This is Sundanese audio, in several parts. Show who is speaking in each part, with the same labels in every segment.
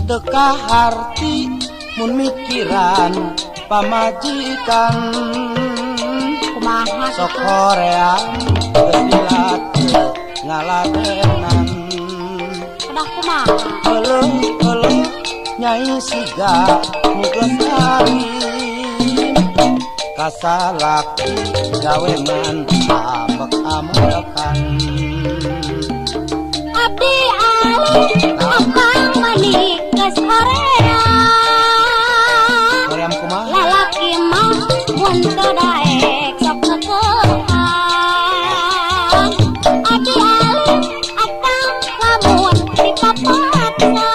Speaker 1: Teu kaharti mun mikiran pamajikan.
Speaker 2: Kumaha?
Speaker 1: Sok hoream geus lila teu ngaladenan.
Speaker 2: Kedah kumaha?
Speaker 1: Euleuh euleuh Nyai siga nu geus alim, ka salaki gawe ngan ambek-ambekan.
Speaker 2: Abdi alim, akang mani geus hoream.
Speaker 1: Hoream kumaha?
Speaker 2: Lalaki mah mun teu daek sok ngeukehan. Abdi alim, akang lamun dipapaksa.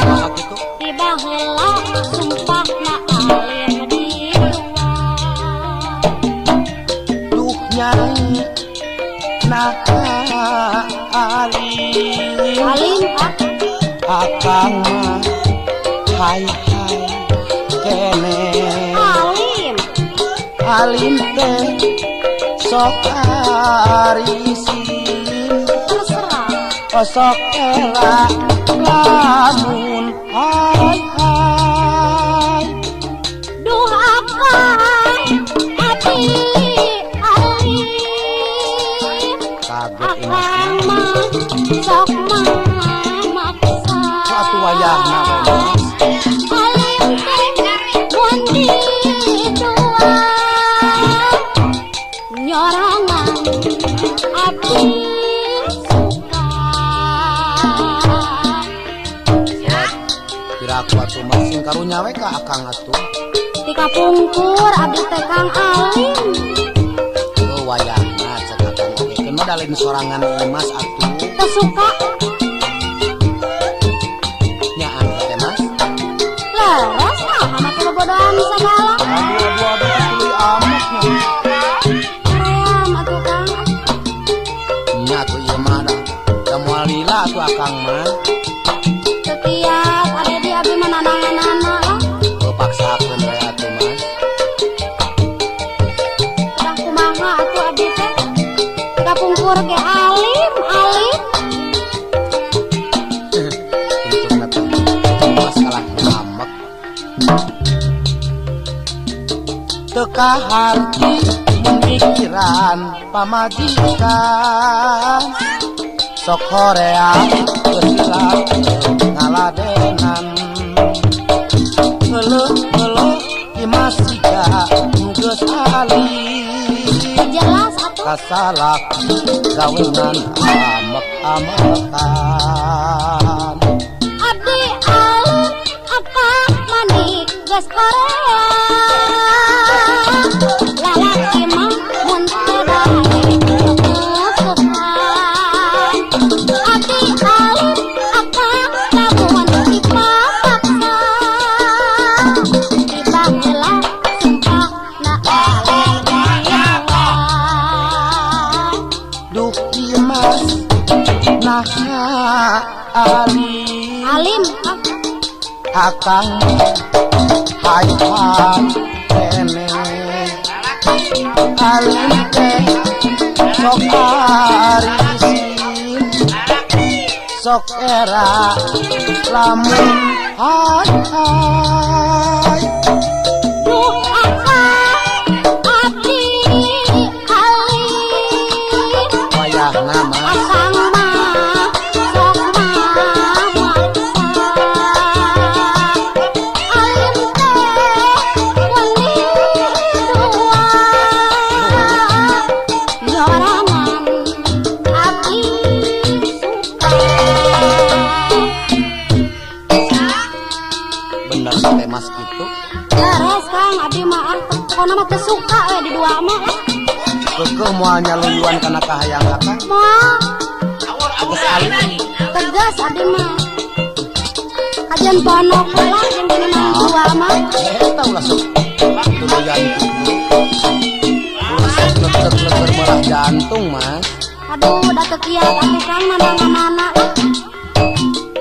Speaker 1: Kumaha kitu?
Speaker 2: Ti baheula sumpahna alim didua.
Speaker 1: Duh Nyai, naha alim?
Speaker 2: Alim ah.
Speaker 1: Akang mah hai hai keneh.
Speaker 2: Alim.
Speaker 1: Alim teh sok arisin.
Speaker 2: Terserah.
Speaker 1: Sok era lamun hai hai.
Speaker 2: Duh akang, abdi alim.
Speaker 1: Kaget.
Speaker 2: Akang
Speaker 1: Imas.
Speaker 2: Mah sok mamaksa.
Speaker 1: Atuh wayahna we, Mas.
Speaker 2: Alim teh mun didua, nyorangan abdi suka.
Speaker 1: Sok piraku atuh, Mas, sing karunya we ka akang atuh.
Speaker 2: Ti kapungkur abdi teh Kang alim.
Speaker 1: Oh, wayahna cek akang oge keun mah da lain sorangan Imas atuh.
Speaker 2: Teu suka.
Speaker 1: Nyaan teh, Mas.
Speaker 2: Leres, ah, make bobodohan sagala.
Speaker 1: Aduh aduh aduh, tuluy amuk nya.
Speaker 2: Hoream atuh, Kang.
Speaker 1: Nya atuh ieu mah da moal lila atuh akang mah.
Speaker 2: Teu kiat ada di abdi mah nananganana lah.
Speaker 1: Oh, paksakeun we atuh, Mas.
Speaker 2: Udah kumaha atuh abdi teh? Kapungkur ge alim, alim.
Speaker 1: Untungna teh Mas kalah ngamek. Teu kaharti mun mikiran pamajikan, sok hoream geus lila ngaladenan. Euleuh euleuh Imas siga nu geus alim.
Speaker 2: Jelas atuh.
Speaker 1: Ka salaki gawe ngan ambek-ambekan.
Speaker 2: Abdi alim, akang mani geus hoream. Lalaki mah mun teu daek ngeukehan. Abdi alim, akang lamun dipapaksa. Ti baheula sumpahna alim didua.
Speaker 1: Duh Imas, naha alim?
Speaker 2: Alim ah.
Speaker 1: Akang hai hai keneh. Alim teh sok arisin, sok era lamun hai hai.
Speaker 2: Duh akang, abdi alim.
Speaker 1: Wayahna, Mas.
Speaker 2: Akang mah sok mamaksa. Alim teh mun didua, nyorangan abdi suka.
Speaker 1: Bener teh, Mas, kitu?
Speaker 2: Leres, Kang, abdi mah ah, pokona mah teu suka we di dua mah ah.
Speaker 1: Keukeuh moal nyaluyuan kana kahayang akang?
Speaker 2: Moal.
Speaker 1: Tegas alim.
Speaker 2: Tegas abdi mah. Kajian ponok lah jeung gini dua mah.
Speaker 1: Eta ulah sok tuluyan kitu, ulah sok letek leger belah jantung, Mas.
Speaker 2: Aduh, da teu kiat atuh, Kang, nananganana lah.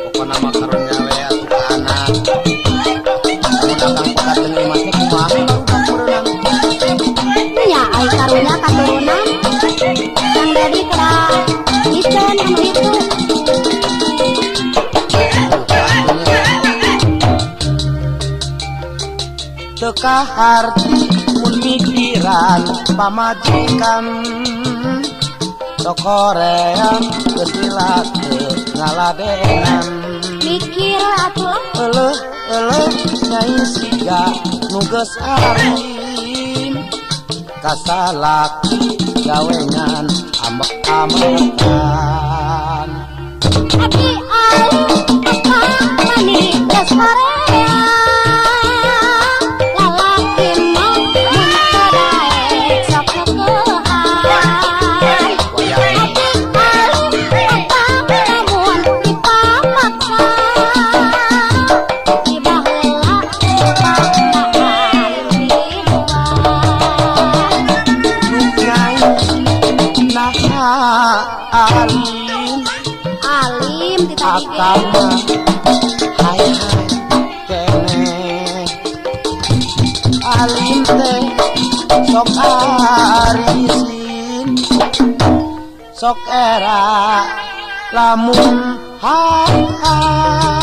Speaker 1: Pokona mah karunya we atuh ka anak. Lamun akang pegat jeung Imas teh kumaha barudak meureunang?
Speaker 2: Nya ai karunya katurunan. Kang Dedi kedah iceun anu itu.
Speaker 1: Tuh kan. Kaharti mun mikiran pamajikan, sok hoream geus lila teu ngaladenan.
Speaker 2: Mikir atuh lah.
Speaker 1: Eleuh eleuh Nyai siga nu geus alim, kasalaki gawe ngan ambek-ambekan.
Speaker 2: Abi alim akang mani geus hoream, lalaki mah mun teu daek sok kekeuhan.
Speaker 1: Wayahna.
Speaker 2: Abi alim akang lamun dipapaksa, di baheula rupana alim ribuan.
Speaker 1: Nyai naha alim?
Speaker 2: Alim ti tadi ge.
Speaker 1: Akang mah hai hai keneh, alim teh sok arisin, sok era lamun hai hai.